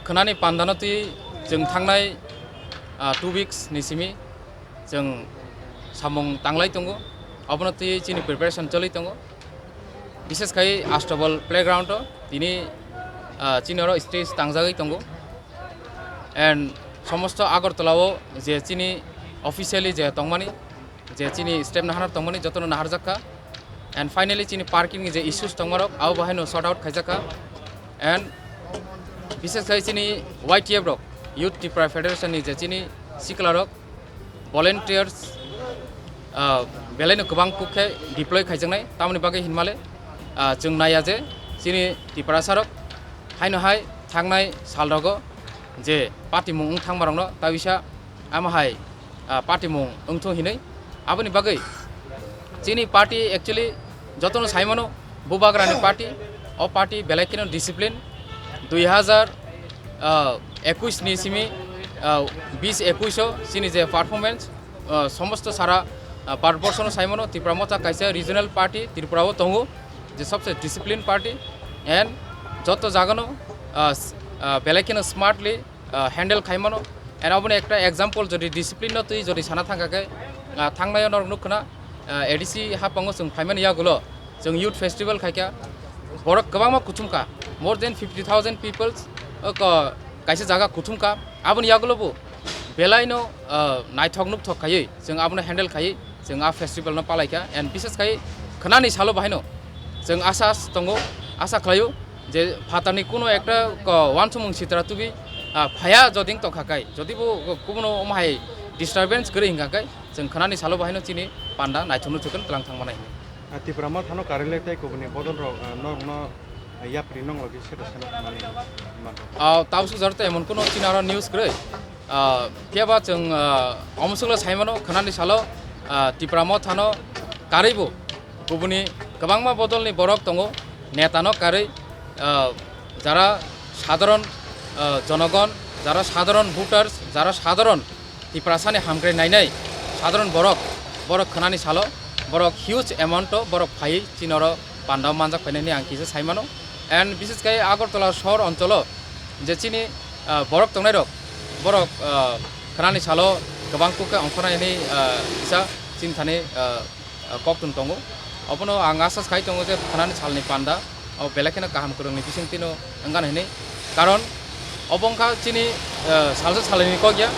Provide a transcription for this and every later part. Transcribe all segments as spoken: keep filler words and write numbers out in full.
Khwnani pandano twi chwng thangnai, ah, two weeks ni simi chwng samung tanglai tongo, abono twi chini preparation choli tongo. Bishes khai Astabal playground o tini, ah, chini oro stage tangjagwi tongo, and somosto Agartala o je chini officially je tongmani, je chini step nahana tongmani jotono naharjak kha, and finally chini parking ni je issues tongmarok abo bahai no sort out khaijak kha, and bishes khai chini Y T F rok, Youth Tipra Federation ni je chini sikla rok, volunteers, ah, belai no kwbang kuk khe deploy khaijaknai, tamoni bagwi hinmale, ah, chwng naiya je chini Tiprasa rok haino hai thangnai sal rogo je patimung wng thangma rokno ta bisa ama hai, ah, patimung wngthung hinwi. Aboni bagwi chini party actually jotono saimano bubagrani party, o party belai kheno discipline. Dui hazar, ah, ekush ni simi, ah, bis ekush o chini je performance, ah, somosto sara, ah, Bharatborshono saimano Tipra Motha kaisa regional party Tripura o tongo, je sobse discipline party, and joto jagano, ah, s-, ah, belai kheno smartly ah, handle khaimano. And oboni ekta example, jodi discipline no twi jodi sana thangkha khe, ah, thangnai norok nukkha na, ah, A D C hapango chwng phaimani yagulo chwng youth festival khaikha, borok kwbangma kuchumkha, more than fifty thousand peoples, o ko-, kaisa jaga kuchumkha. Aboni yagulo bo belai no, ah, naithok nukthok khaiwi chwng abono handle khaiwi chwng a festival no palaikha, and bishes khai khwnani salo bahaino chwng asa tongo, asa khlaio je phatarni kuno ekta ko-, wansukmung sitra tubui, ah, phaya joding tongkha kai, jodi bo kubono omo hai disturbance kwrwi hinkha kai chwng khwnani salo bahaino chini panda naithok nukthok khe twlang thang manai hinwi. Ah, Tipra Mothano karwi le tei kubuni bodol rok, ah, norokno, ah, yapri nonglogi seta seno thangmani manrok. Ah, tabuk suk jora tei emon kuno chini aro news kwrwi. Ah, phiya ba chwng, ah, omo swkla sai mano, khwnani salo, ah, Tipra Mothano karwi bo kubuni kwbangma bodolni borok tongo, netano karwi, ah, jara sadharon, ah, jonogon, jara sadharon voters, jara sadharon Tiprasani hamkrai nainai sadharon borok, borok khwnani salo, borok huge amount o borok phaiwi chini oro panda o manjak phainani ang kisa sai mano. And bishes khai Agartala sohor oncholo je chini, ah, borok tongnai rok, borok, ah, khwnani salo kwbang kuk khe ongkhornai hinwi, ah, kisa chini thani, ah, ah, koktun tongo. Obono ang asa khai tongo je khwnani salni panda o belai kheno kaham kwrwngni bisingtwino wngkha hinwi. Karon obo wngkha chini, ah, salsa salaini kok ya,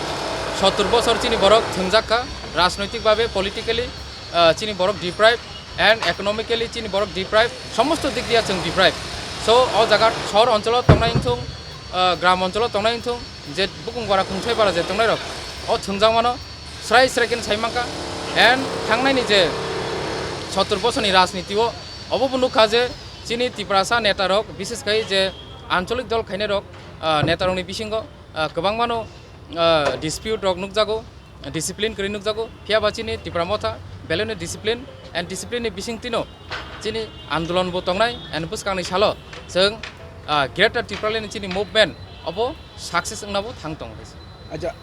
sottur bosor chini borok thwngjak kha, rajnoitik babe, politically, ah, chini borok deprived, and economically chini borok deprived, somosto dik diya chwng deprived. So o jaga sohor oncholo tongnai wngthung, ah, gram oncholo tongnai wngthung, je bukung bara kungthai bara je tongnai rok o thwngjak mano, srai srai khe sai mankha. And thangnaini je sottur bosoni rajniti o obo bo nukha je chini Tiprasa neta rok, bishes khai je ancholik dol khainai rok, ah, neta rokni bisingo, ah, kwbangmano, ah, dispute rok nukjago, discipline kwrwi nukjago. Phiya ba chini Tipra Motha belai no discipline, and discipline ni bisingtwino chini andolon bo tongnai, and bwskangni salo chwng, ah, Greater Tipraland ni chini movement obo success wngna bo thang tongo. Acha,